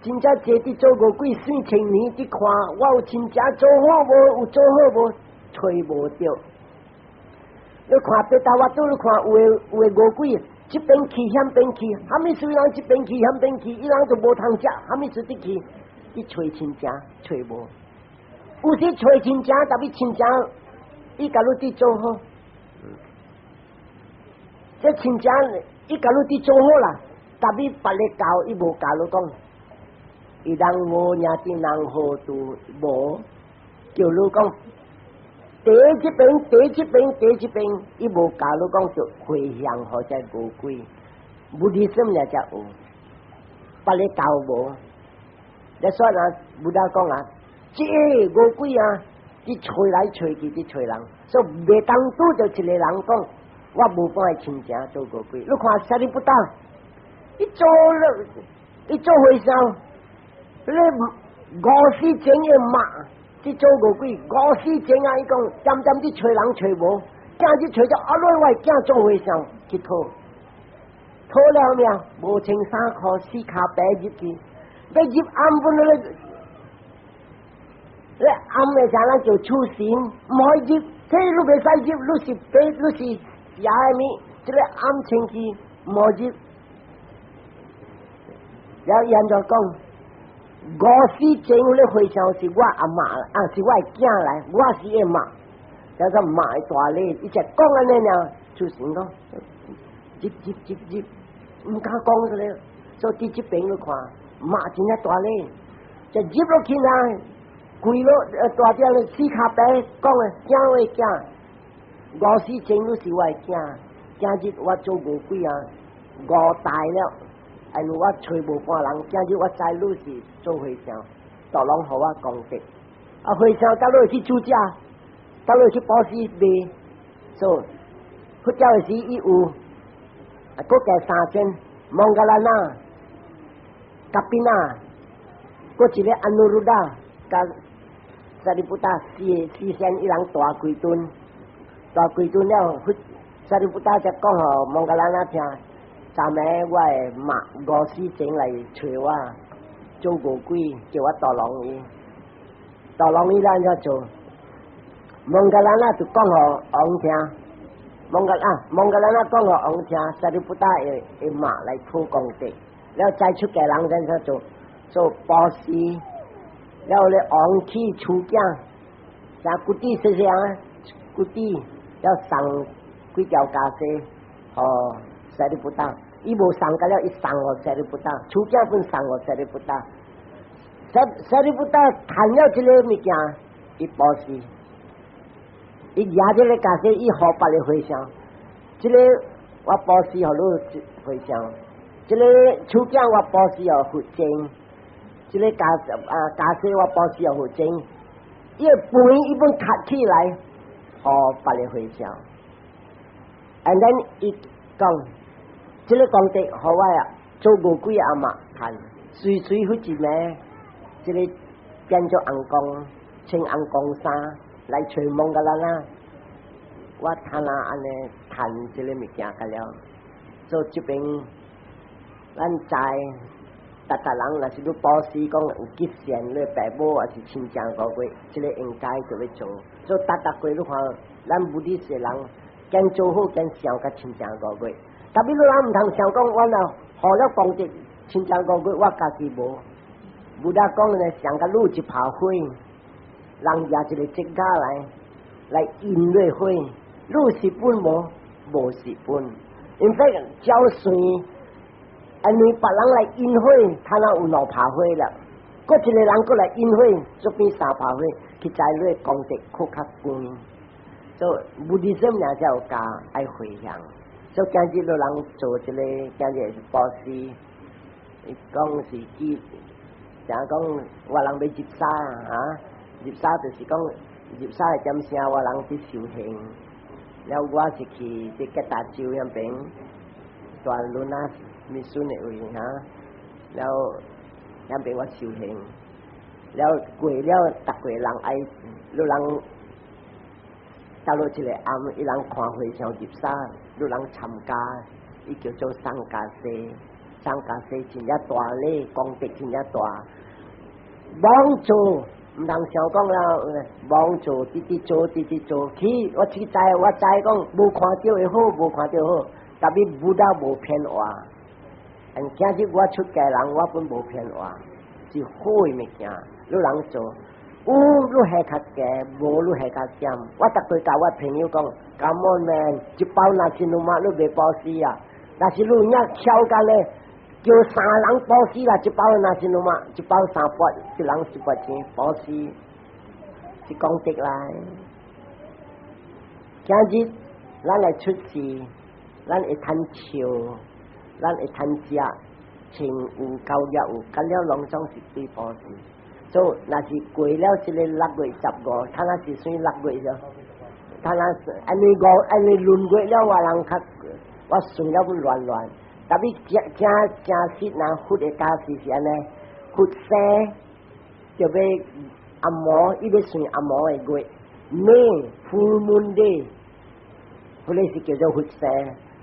真正濟佇做餓鬼算千年，佇看我有親情做好無？有做好無？揣無著。你看別大我拄你看有的有的餓鬼，這邊去遐邊去，啥物事人這邊去遐邊去，伊人就無通食，啥物事佇去，去揣親情揣無。有時揣親情，但是親情伊共你佇做好，這親情伊共你佇做好啦，但是別个教伊無教你講，伊人無兄弟人好都無，叫你講。第這邊，第這邊，第這邊，伊無教你講就迴向予這餓鬼，Buddhism 也才有，別个教無。你說啊，Buddha 講啊，這餓鬼啊，佇揣來揣去，佇揣人，所以袂當拄著一個人講，我無半个親情做餓鬼。你看 Sariputta，伊做了，伊做和尚，你五世前的媽。佇做餓鬼，五世前啊！伊講，漸漸佇揣人揣無，今日揣著阿來我的囝做和尚去討，討了命，無穿衫褲，四跤爬入去，欲入暗本咧，咧暗的時咱就出神，毋可以入，這你袂使入，你是爬，你是邪的物，這个暗清氣毋好入。了伊按怎講？五世前咧和尚是我阿嬤啊，是我的囝來，我是伊媽。叫做媽的大禮，伊才講按呢爾，出神講，入入入入，毋敢講出來。所以佇這邊你看，媽真正大禮，就入落去啊，跪落大只咧四跤爬講的，囝我的囝，五世前你是我的囝，今日我做餓鬼啊，五代了。因為我揣無半人，今日我知你是做和尚，大攏予我功德。啊，和尚到落去煮食，到落去布施賣，所以佛教的時伊有啊，閣加三尊，Moggallana、Kappina，閣一個 Anuruddha，佮 Sariputta 四個四仙一人大幾尊，大幾尊了，佛 Sariputta 才講予 Moggallana 聽。昨暝我的媽五世前來揣我做餓鬼，叫我導狼伊，導狼伊咱怎做？Moggallana 就講予王聽，蒙格啊，Moggallana 講予王聽，Sariputta 的的媽來討功德，了再出家人怎怎做？做布施，了咧王去厝囝，像骨子細細啊，骨子要送幾條袈裟，予 Sariputta。伊無送個了，伊送予 Sariputta，厝囝本送予 Sariputta。Sariputta 趁了這個物件，伊布施，伊舉這個袈裟，伊予別个和尚，這個我布施予你和尚，這個厝囝我布施予佛前，這個袈啊袈裟我布施予佛前，伊個飯伊本卡起來，予別个和尚，and then 伊講。這個功德予我啊，做餓鬼阿嬤趁，隨隨彼一暝，這個變做紅光，穿紅光衫來揣 Moggallana。我趁啊按呢趁這個物件個了，做這邊咱知，逐逐人若是你布施講有吉善，你爸母抑是親情五月，這個應該就欲做。所以逐逐過你看，咱 Buddhist 的人，兼做好兼想佮親情五月。特別你人毋通想講，我若予了功德，親情五月，我家己無。Buddha 講呢，像佮你一泡火，人舉一個竹仔來來引落火，你有蝕本無？無蝕本。In fact，照算，因為別人來引火，他若有兩拍火啦。閣一個人閣來引火，就變三拍火，去知你功德閣較懸。所以 Buddhism 也才有教愛回向。所以今日有人做這個，今日是布施，伊講是記，像講我人欲入沙啊，入沙就是講入沙的點聲，我人佇修行。了我是去佇吉達州遐爿，大輪啊，mission 的位哈，了遐爿我修行，了過了逐個人愛，有人到落一個暗，伊人看和尚入沙，有人參加，伊叫做送袈裟，送袈裟真正大禮，功德真正大，罔做。毋通想講啦，罔做，直直做，直直做。去，我去知，我知講無看著會好，無看著好。Tapi Buddha 無騙話。但今日我出家人，我本無騙話，是好的物件。你人做，有你下較低，無你下較減。我逐擺共我朋友講，Come on man，一包 nasi lemak 你袂布施啊？若是你有影巧甲咧，叫三人布施啦，一包 nasi lemak，一包三百，一人一百錢布施，是功德來。今日咱來出世，咱會趁笑，咱會趁食，穿有交業有，咁了攏總是對布施。所以若是過了這个6月15，他那是算六月咗，他那是按呢五按呢閏月了，我人較我算了本亂亂。Tapi 真真真實，若佛的教示是按呢，佛生就欲暗暝，伊欲算暗暝的月，May full moon day，彼个是叫做佛生。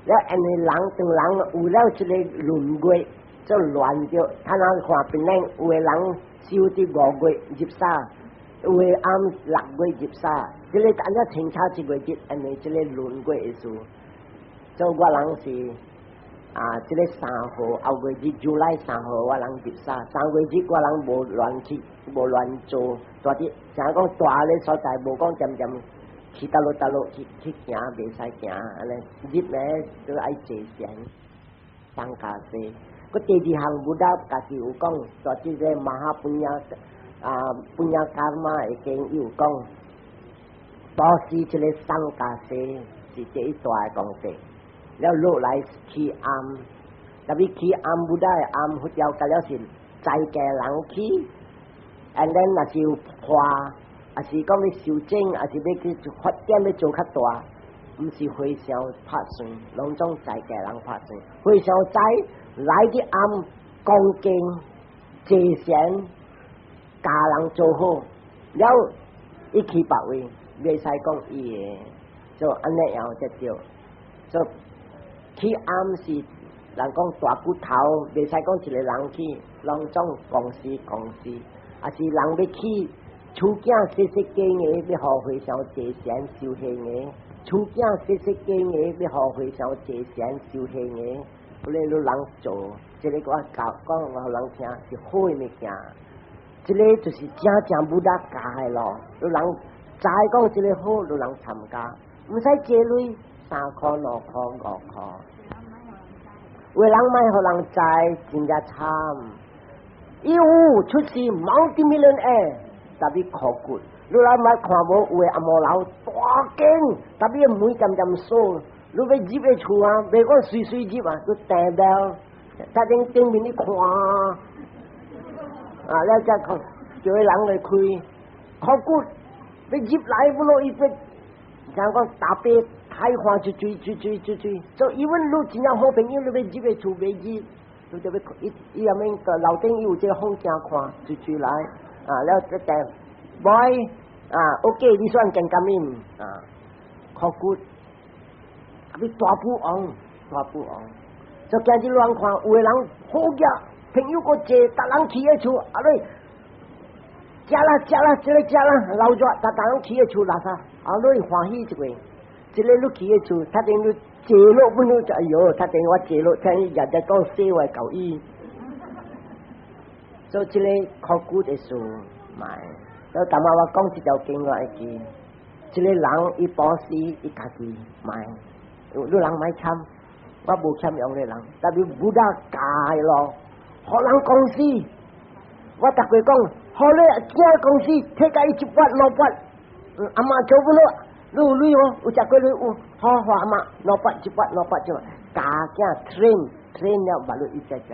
了按呢人當人有了這个閏月，就亂著。他若看別人有的人修佇5月入沙，有的按6月入沙，這个按怎清楚一個月，按呢這个閏月的事。所以我人是。啊，這个3號後月日 July 3號我人入沙，3月日我人無亂去，無亂做，大啲，像講大咧所在，無講漸漸去佗落佗落去去行，袂使行，按呢入咧都愛坐禪，送袈裟。閣第二項，Buddha 家己有講，在這個 Maha Punya 啊 Punya Karma 的經有講，布施這个送袈裟是第一大的功德。了落來起庵，tapi 起庵 Buddha 的庵佛教甲了是在家人去，and then 若是有破，抑是講欲修整，抑是欲去發展欲做較大，毋是和尚拍算，攏總在家人拍算。和尚知來去庵恭敬坐禪，教人做好，了伊去別位，袂使講伊的，就按呢樣才對，所以。起庵是人講大骨頭，袂使講一個人去，攏總公司公司，抑是人欲起厝囝細細間的，欲予和尚坐禪修行的，厝囝細細間的，欲予和尚坐禪修行的，彼个你人做，這个我教講予人聽是好的物件，這个就是正正 Buddha 教的咯，你人知講這个好，你人參加，毋使借鐳。三箍、兩箍、五箍，有人莫予人知，真正慘。伊有出世 multi-millionaire，tapi 苦骨。你來莫看無有的紅毛樓大間，tapi 門漸漸鎖。你欲入的厝啊，袂講隨隨入啊，你訂了，在頂頂面你看，啊，了才看叫彼人來開，苦骨，你入來不落伊欲，像講大伯。開花就追追追追追，所以因為你真正好朋友，你欲入的厝袂入，你就欲伊伊下面個樓頂有這個風景看，追追來，啊，了這個 boy 啊，OK，你算can come in 啊，苦骨，你大富翁，大富翁，就今日亂看，有的人好額，朋友閣濟，逐人起的厝，啊你，食啦食啦，這個食啦，老熱，逐逐人起的厝垃圾，啊你歡喜一個。這个你起的厝，他等你坐落本你就哎喲，他等我坐落，聽伊日日講說話舊伊，所以這个苦骨的事買。所以昨晚我講這條經我會記，這个人伊布施伊家己買，有人莫參，我無欠用的人，但是 Buddha 教咯，予人講死，我逐過講，予你囝講死，提共伊一百兩百，阿媽做不落，你有鐳無？有食過鐳有，好好阿媽兩百一百兩百就教囝 train train 了，捌你一隻隻，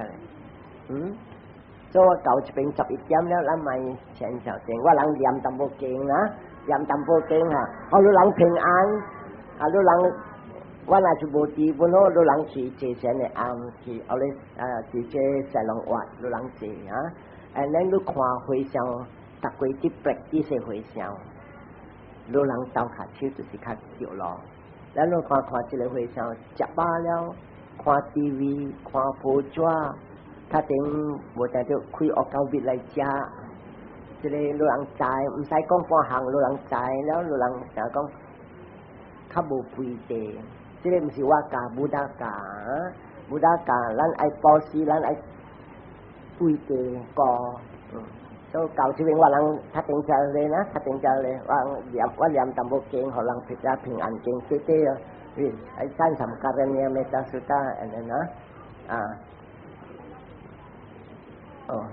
嗯。所以我到這邊11點了，咱莫前小先，我人念淡薄經啦，念淡薄經哈，予你人平安，啊，你人我若是無佇，本好你人去坐禪的暗去，後咧啊，佇這西龍活，你人坐啊，and then 你看回向，逐過去 practice 回向，你人鬥跤手就是較對咯。咱你看看這個回向，食飽了，看 TV，看報紙。較頂無定著開惡狗物來食，這個老人知，毋使講半項，老人知了，老人成講較無肥地，這個毋是我教，Buddha 教，Buddha 教，咱愛布施，咱愛肥地過，嗯，所以到這邊我人較頂食咧啦，較頂食咧，我念淡薄經，予人平平安經，對對啊，愛讚慚 Karaniya Metta Sutta，按呢啊，啊。哦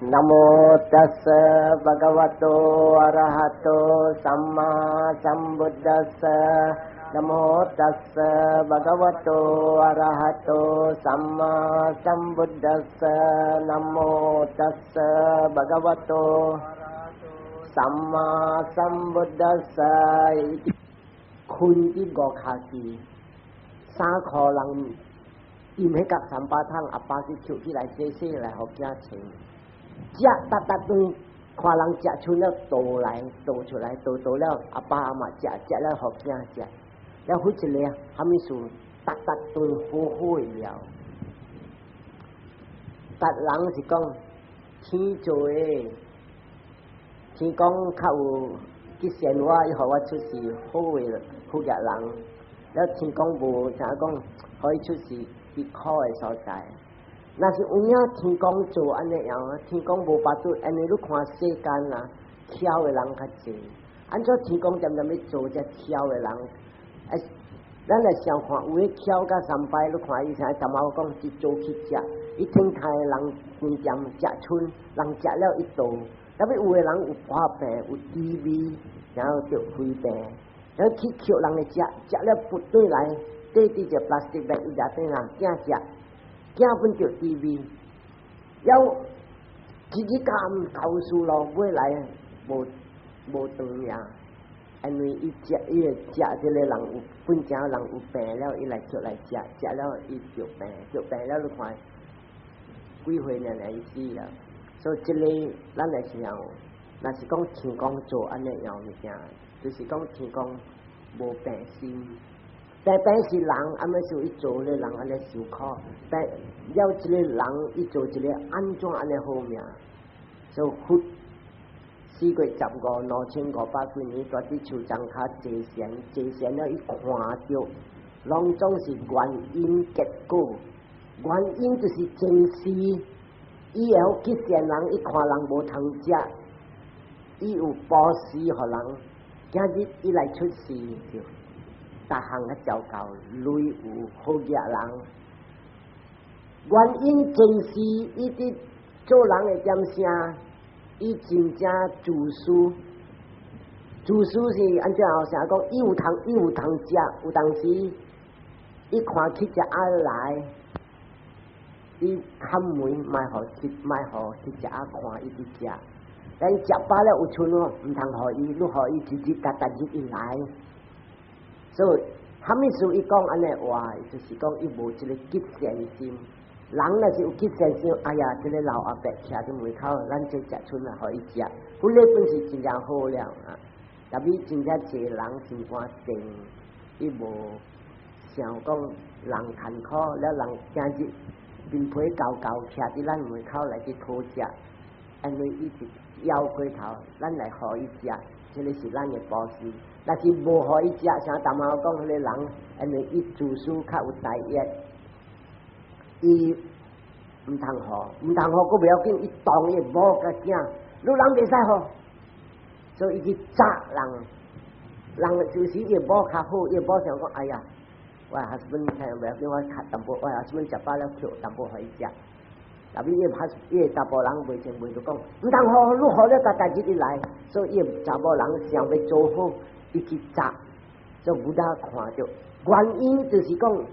，Namo tassa bhagavato arahato samma sambuddhassa. Namo tassa bhagavato arahato samma sambuddhassa. Namo tassa bhagavato samma sambuddhassa. 困佇五跤地，衫褲人。伊毋彼角三百桶，阿爸去抽起來洗洗來，予囝穿。食逐逐頓，看人食出了倒來倒出來，倒倒了，阿爸阿媽食食了，予囝食。了好一個蝦米事，逐逐頓好好的料。逐人是講天做的，天講較有去善我，伊予我出世好的好額人。了天講無，啥講予伊出世去苦的所在。若是有影天公做按呢樣，天公無法度，因為你看世間啊，巧的人較濟。按怎天公恬恬欲做這巧的人？哎，咱來想看，有的巧甲三擺，你看伊啥淡仔講一早去食，伊天開人飯店食賰，人食了伊倒。特別有的人有破病，有 TB，然後得肺病，然後去抾人的食，食了不對來，綴佇一 plastic bag 伊掠轉來，囝食，囝本著 TB，了一日咁投訴咯，尾來無無長命，因為伊食伊會食這個人有本正人有病了，伊來抾來食，食了伊就病，就病了你看幾歲爾爾伊死了。所以這個咱來想，若是講天公做按呢樣物件，就是講天公無病心，病病是人，按呢是伊做咧人按呢受苦，但了這個人伊做一個按怎按呢好命，所以佛4月152500幾年，蹛佇樹叢跤坐禪，坐禪了伊看著，攏總是原因結果，原因就是前世。伊會曉去善人，伊看人無通食，伊有布施予人。今日伊來出世，就逐項較糟糕，鐳有好額人。原因前世伊佇做人的點聲，伊真正自私。自私是按怎樣？成講伊有通，伊有通食，有當時伊看起隻鴨來。伊看門莫予去，莫予彼隻鴨看伊佇食，但食飽了有賰咯，毋通予伊，你予伊一日逐逐日伊來。所以，蝦米事伊講按呢話，就是講伊無這個吉善心。人若是有吉善心，哎呀，這個老阿伯徛佇門口，咱這食賰啊，予伊食，本來本是真正好了啊。但是真正濟人心肝靜，伊無想講人艱苦，了人今日面皮厚厚徛佇咱門口來去討食，因為伊是枵過頭，咱來予伊食，這個是咱的布施。若是無予伊食，像淡仔講彼個人，因為伊自私較有大業，伊毋通予，毋通予，閣袂要緊，伊當伊某佮囝，你人袂使予，所以伊去詐人，人就是伊某較好，伊某想講，哎呀，我 husband 聽袂要緊，我較淡薄，我 husband 食飽了，抾淡薄予伊食。特別伊個伊個查埔人袂清袂就講，毋通予，你予了，逐逐日伊來，所以伊個查某人想欲做好，伊去責，所以 Buddha 看著，原因就是講，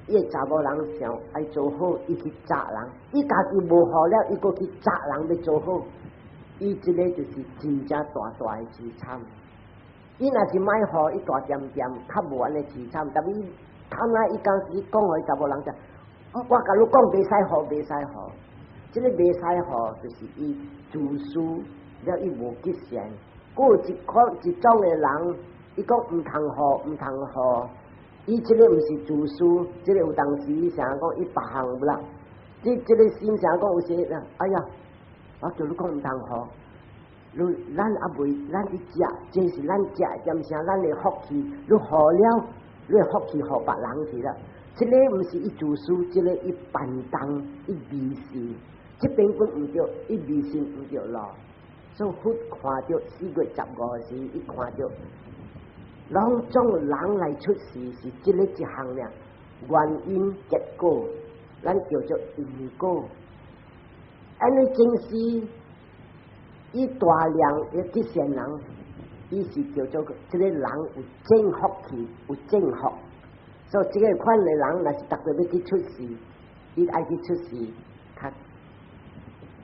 伊個查某人想愛做好，伊去責人，伊家己無予了，伊閣去責人欲做好，伊這個就是真正大大的淒慘。伊若是莫予，伊大點點，較無按呢淒慘。但伊他那伊當時講予查某人聽，我共你講袂使予，袂使予。這個袂使予，就是伊自私，了伊無吉善。閣有一款一種的人，伊講毋通予，毋通予。伊這個毋是自私，這個有當時啥講伊別項啦。這個心啥講有時啊，哎呀，我叫你講毋通予。你咱猶未，咱佇食，這是咱食的點聲，咱的福氣，你予了，你的福氣予別人去啦。這個毋是伊自私，這個伊笨重，伊迷信，這邊本毋對，伊迷信毋對路。所以佛看著4月15時，伊看著，攏總人來出世是這個一項爾，原因結果，咱叫做因果。按呢正是伊大量的吉善人，伊是叫做這個人有正福氣，有正福。所以這個款的人，若是逐個欲去出世，伊愛去出世，較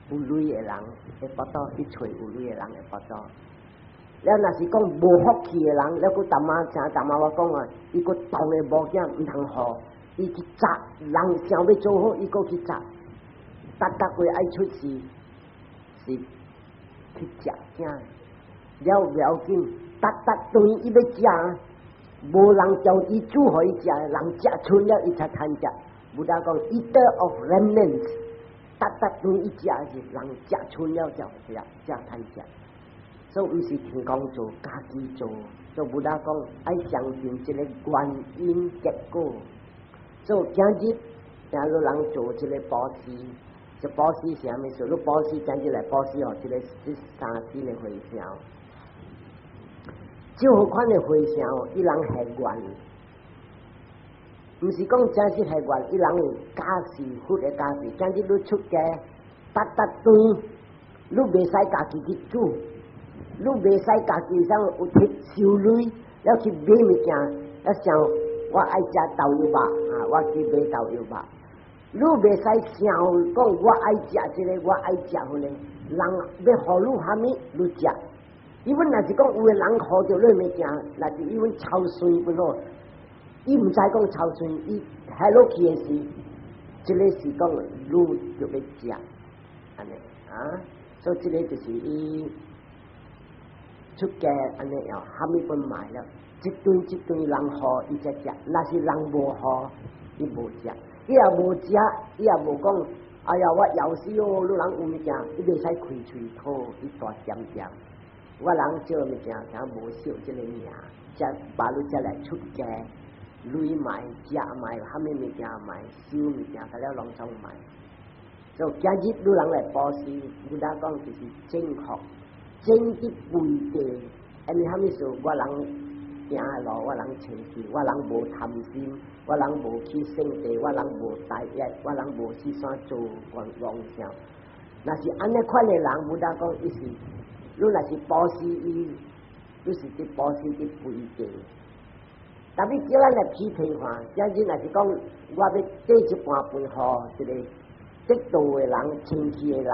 有鐳的人會腹肚去揣有鐳的人會腹肚。了若是講無福氣的人，了閣淡仔像淡仔我講啊，伊閣當的某囝毋通予，伊去責人想欲做好，伊閣去責，逐逐月愛出世是去食囝，了袂要緊，逐逐頓伊欲食，無人叫伊煮予伊食，人食剩了伊才趁食。Buddha 講 eater of remnants，逐逐頓伊食是人食剩了才食，才趁食。所以毋是天公做，家己做。所以 Buddha 講愛相信這個原因結果。所以今日聽有人做這個布施，這布施是啥物事？你布施今日來布施哦，這個這三身的回向。這款的回向，伊人還願，毋是講真實還願，伊人會加持，佛會加持。今日你出家，逐逐頓，你袂使家己去煮，你袂使家己啥有摕收鐳，了去買物件，了想我愛食豆油肉啊，我去買豆油肉。你袂使想講我愛食這個，我愛食彼個，人欲予你啥物，你食。伊阮若是講有的人予著你物件，若是伊阮臭酸不咯？伊毋知講臭酸，伊下落去的時，這個是講你就欲食，按呢啊，所以這個就是伊出家按呢要蝦米攏賣了，一頓一頓人予伊才食，若是人無予，伊無食，伊也無食，伊也無講，哎呀，我枵死哦！你人有物件，伊袂使開喙討，伊大點點。我人借物件，聽無惜這個名，才把你才來出家，鐳賣，食賣，蝦米物件賣，收物件，佮了攏總賣。所以今日你人來布施，Buddha 講就是正福，正佇背地，因為蝦米事？我人行路，我人清氣，我人無貪心，我人無去勝地，我人無大業，我人無四山做妄妄想。若是按呢款的人，Buddha 講伊是。你若是布施伊，你是佇布施佇背地。特別叫咱來批評看，今日若是講我欲綴一盤飯予一個得道的人、清氣的人，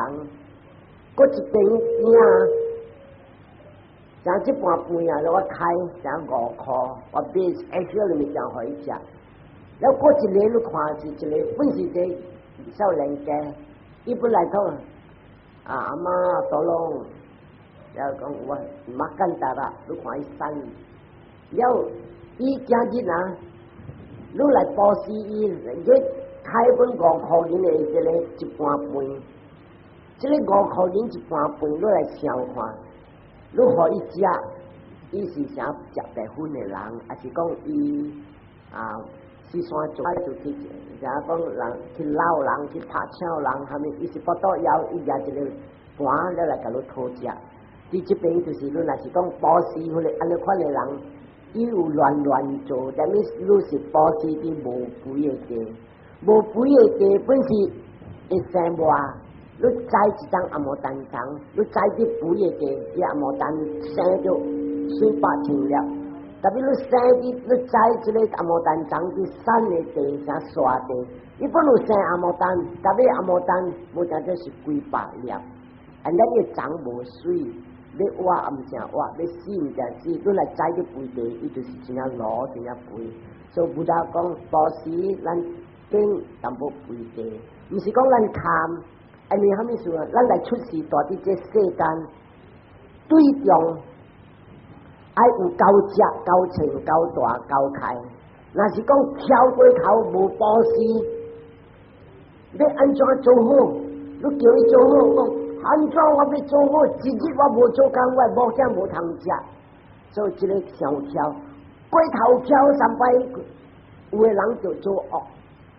閣一邊囝，像這盤飯啊，我開像5箍，我買 extra 的物件予伊食。了閣一個你看是一個本是一個少年家，伊本來講啊阿媽 tolong，了講我 makan 得啦，你看伊瘦，了伊今日啊，你來布施伊，你開本5箍銀的這個一盤飯，這個5箍銀一盤飯，你來想看，你予伊食，伊是啥食白粉的人，還是講伊啊？四山做就去，啥講人去撈人，去拍搶人，蝦米？伊是腹肚枵，伊舉一個盤了來共你討食。佇這邊就是你若是講布施彼個按呢款的人，伊有亂亂做，但係你是布施佇無肥的地，無肥的地本是會生活。你栽一張紅毛丹種，你栽佇肥的地，伊紅毛丹生著水百千粒。特別你生佇你栽這個紅毛丹種佇瘦的地，像沙地，伊本有生紅毛丹，特別紅毛丹無定這是幾百粒，啊，咱的種無水，欲活毋成活，欲死毋成死，你來栽佇肥地，伊就是真正老，真正肥。所以佛陀講，布施咱揀淡薄肥地，毋是講咱貪。因為啥物事啊？咱來出世蹛佇這世間，對象愛有夠食、夠穿、夠大、夠開。若是講徛過頭無布施，欲按怎做好？你叫伊做好，講按怎我欲做好？一日我無做工，我某囝無通食。所以這个傷徛過頭徛三擺，有的人就做惡，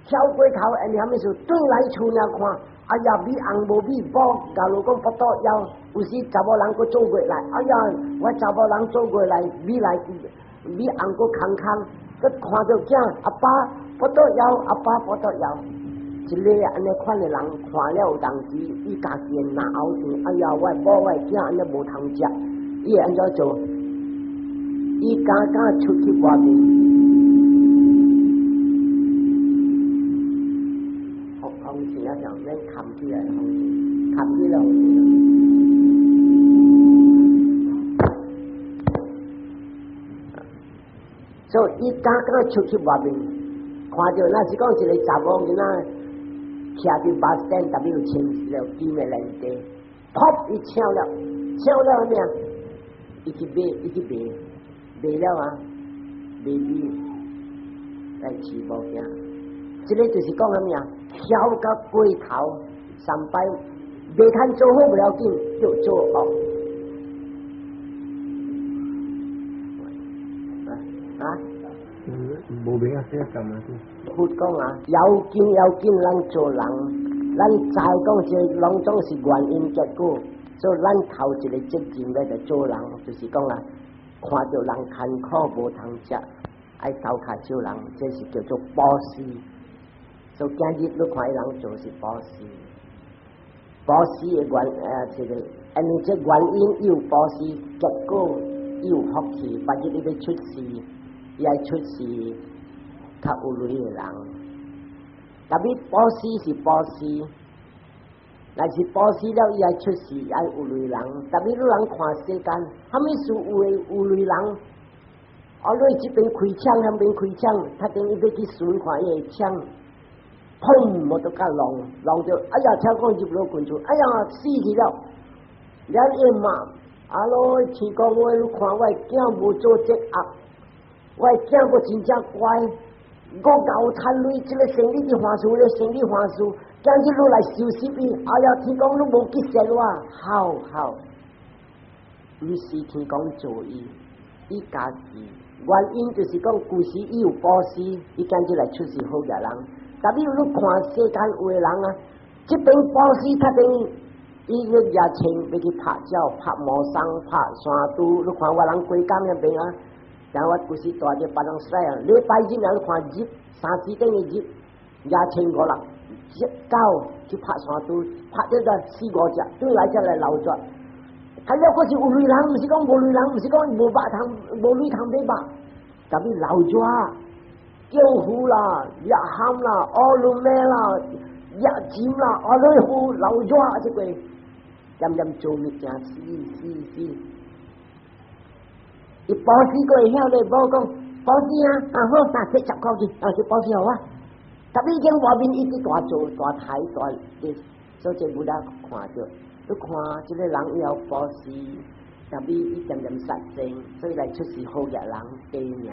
徛過頭，因為啥物事？轉來厝爾看。哎呀，米紅無米某，假如講腹肚枵，有時查某人閣做月來，哎呀，我查某人做月來，米來米紅閣空空，閣看著囝阿爸腹肚枵，阿爸腹肚枵，一个按呢款的人看了有當時，伊家己的腦想，哎呀，我某我囝按呢無通食，伊會按怎做？伊敢敢出去外面。風扇啊，上免冚起來，風扇冚起來。所以伊敢敢出去外面，看著若是講一个查某囡仔，徛佇 bus stand，特別有穿了金的連地，噗！伊搶了，搶了咩啊？伊去買，伊去賣，賣了啊，賣米來飼某囝。這个就是講啥物啊？徛甲過頭，三擺袂通做好不要緊，就做惡。啊？無明啊，寫什麼？佛講啊，要緊要緊，咱做人，咱知講這攏總是原因結果，所以咱頭一个責任咧，就做人，就是講啊，看著人艱苦無通食，愛投跤手人，這是叫做布施。所以今日你看伊人做是布施，布施的原這个，因為這原因有布施，結果有福氣，別日你欲出世，伊愛出世較有鐳的人。特別布施是布施，若是布施了伊愛出世，愛有鐳人。特別你人看世間，啥物事有的有鐳人？啊，你這邊開槍，彼邊開槍，他等於欲去巡看伊的槍。砰！摩托甲弄弄著，哎呀！聽講入落群厝，哎呀，死去了。了伊罵，啊囉，天公我你看我的囝無做這惡，我的囝閣真正乖，我𠢕趁鐳，這个生理的還事，咧生理還事，今日你來收拾伊，哎呀，天公你無結識我，好好，毋是天公做伊，伊家己原因就是講，舊時伊有布施，伊今日來出世好額人。特別你看世間有的人啊，這邊布施，他邊伊個額錢欲去拍鳥、拍魔山、拍山豬。你看我人規工彼邊啊，像我舊時蹛佇巴當西啊，禮拜日啊，你看入三四點的入，額千五人，一狗去拍山豬，拍著個四五隻，轉來才來流血。啊，了閣是有鐳人，毋是講無鐳人，毋是講無肉通，無鐳通買肉，特別流血。叫呼啦，吶喊啦，哦嚕咩啦，吶尖啦，哦嚕呼流熱這個，漸漸做物件死死死。伊布施過會曉咧，無講布施啊，啊好，啊摕10箍去，啊去布施予我。特別經外面一直大做大台大，所以這有得看著，你看這个人以後布施，特別伊漸漸殺生，所以來出世好額人第一名。